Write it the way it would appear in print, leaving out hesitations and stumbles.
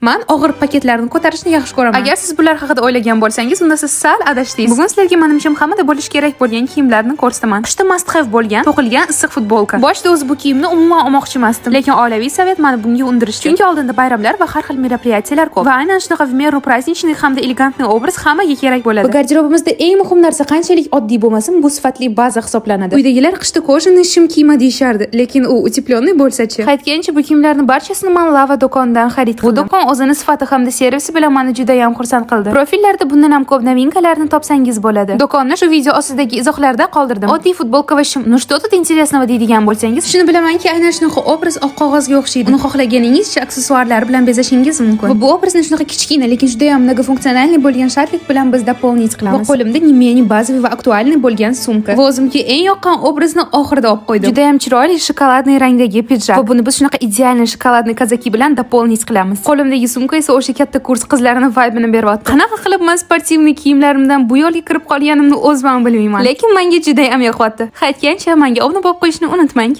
Man og'ir paketlarni ko'tarishni yaxshi ko'raman. Agar siz bular haqida o'ylagan bo'lsangiz, unda siz sal adashdingiz. Bugun sizlarga, manimcha, hammada bo'lishi kerak bo'lgan kiyimlarni ko'rsataman. Qishda must have bo'lgan to'qilgan issiq futbolka. Boshida o'zi bu kiyimni umuman olmoqchi emasdim, lekin oilaviy совет mani bunga undirishdi. Chunki oldinda bayramlar va har xil мероприятия lar ko'p. Va aynan shunaqa в меру праздничный hamda элегантный obraz hammaga kerak bo'ladi. Va garderobimizda eng muhim narsa, qanchalik oddiy bo'lmasin, bu sifatli baza hisoblanadi. Uydagilar qishda кожаный shim kiyma deyishardi, lekin u утепленный bo'lsa-chi? Aytgancha, bu kiyimlarni barchasini man Lava do'konidan xarid qildim. Bu do'kon o'zini sifati hamda servisi bilan meni juda ham xursand qildi. Profillarda bundan ham ko'p новинка larni topsangiz bo'ladi. Do'konni shu video ostidagi izohlarda qoldirdim. Oddiy futbolka va shim, ну что тут интересного deydigan bo'lsangiz, Shuni bilamanki, aynan shunaqa obraz oq qog'ozga o'xshaydi. Uni xohlaganingizcha aksessuarlar bilan bezashingiz mumkin. Va bu obrazni shunaqa kichkina, lekin juda ham многофункциональный bo'lgan шарфик bilan biz дополнить qilamiz. Va qo'limda не менее базовый va актуальный bo'lgan sumka. Va o'zimga eng yoqqan obrazni oxirida olib qo'ydim. Juda ham chiroyli шоколадный rangdagi pidjak. Va buni biz shunaqa идеальный шоколадный казаки bilan дополнить qilamiz. Qo'limdagi sumka esa o'sha katta kurs qizlarini vibe ini beryapti. Qanaqa qilib man спортивный kiyimlarimdan bu yo'lga kirib qolganimni o'zim ham bilmayman. Lekin menga juda ham yoqyapti. Aytgancha, menga obuna bo'lib qo'yishni unutmang.